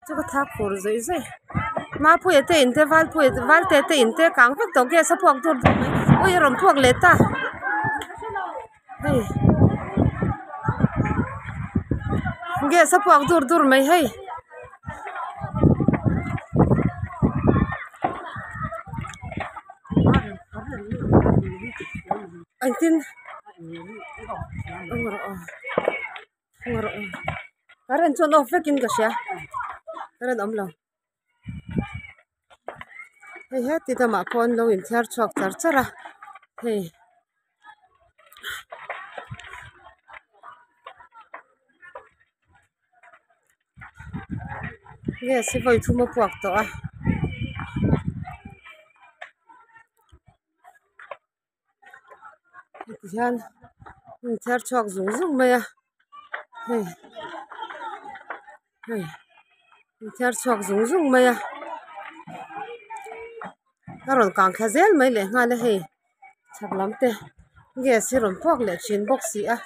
Chu ka thak fur zawih zawih Mapuia te in te Valpuia te Valte te in te kang vek tawh gas a puak dur dur mai ui a rawn puak leh ta hei gas a puak dur dur mai hei. Engtin current chuan off vekin ka hria current awm lo hei heti lamah pawh an lo inthiar chhuak char char a hei. Gas hi vawi thum a puak tawh a. Heti hian inthiar chhuak zung zung mai a hei hei inthiar chhuak zung zung mai a a rawn kang thla zel mai leh nghal a hei chhak lam te gas hi rawn puak leh thin bawk si a.